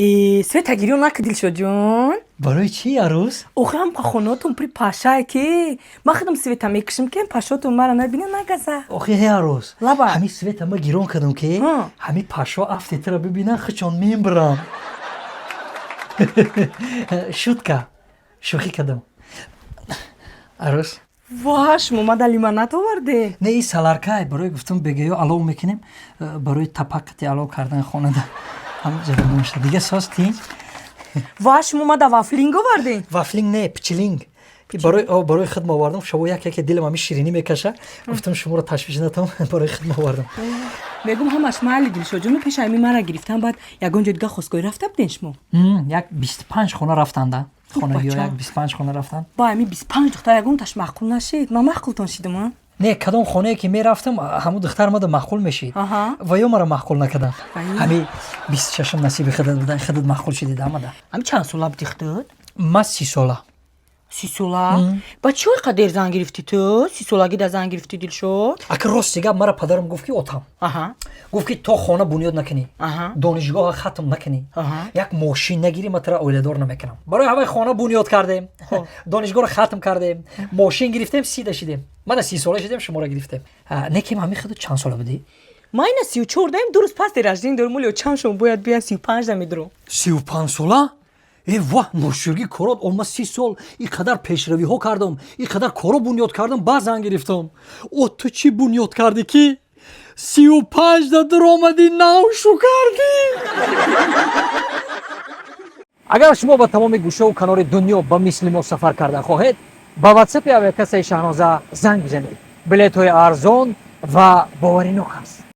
Э, света гирён наки, Дилшодҷон. Барои чӣ, арӯс? Охи, ҳам хонатон пури пашае, ки ман худам света мекушам, ки пашотон мара набина, нагаза. Охи, ҳе, арӯс. Лаба. Ҳамин света ма гирон кардам, ки ҳамин пашо афтетара бибинан, хичон мембирам. Шутка, шӯхӣ кардам, арӯс. Ва шумо мада лимонад оварде? Не, и саларкай барои гуфтам, бегаё алов мекунем, барои тапақати алов кардани хонада ҳам ҷараён. Дига соз, тинҷ? Ва шумо мада вафлинг оварде? Вафлинг не, пчилинг. Барои хидм овардам. Шаво як яке дилам ҳами ширинӣ мекаша, гуфтам, шуморо ташвиш натам, барои хидм овардам. Мегум, ҳамаш майли, Дилшодҷону, пеш ами мара гирифтан, баъд ягон ҷо дига хостгорӣ рафта буден шумо? Як 25 хона рафтанда, хонагиҳо як 25 хона рафтанд. Ба ами 25 духтар ягонташ маъқул нашид? Ман маъқултон шидам, а? Не, кадом хонае ки мерафтам, ҳамун духтар мада маъқул мешид. Ва ё мара маъқул накардам. Ҳами 26-ум насиби худат буда, худат маъқул шиди дамада. Ами чанд сола буди худат? Ма 30 сола. 30 сола? Ба чӣ қадр дер зан гирифтӣ ту? 30 солагӣ да зан гирифтӣ, Дилшод? Ака, рости гап, мара падарам гуфт, ки отам гуфт, ки то хона бунёд накунӣ, донишгоҳа хатм накунӣ, як мошин нагирӣ, ма тара оиладор намекунам. Барои ҳамаи хона бунёд кардем, донишгоҳро хатм кардем, мошин гирифтем, 30-да шидем. Мана 30 сола шидем, шуморо гирифтем. Не, ки ҳами худу чанд сола будӣ? Ма ина 34 даем, 2 рӯз пас день рождения дорум. Олиё чанд шумо бояд биян, 35 да медурам. 35 сола? Э, ва ноширгӣ корот ома. 30 сол ин қадар пешравиҳо кардам, ин қадар коро бунёд кардам, баъд зан гирифтам. О, ту чӣ бунёд кардӣ, ки 35-да дуромадӣ, навшу кардӣ? Агар шумо ба тамоми гӯшаву канори дунё ба мисли мо сафар кардан хоҳед, ба ватсапи авиакассаи Шаҳноза занг бизанед. Билетҳои арзон ва боваринок аст.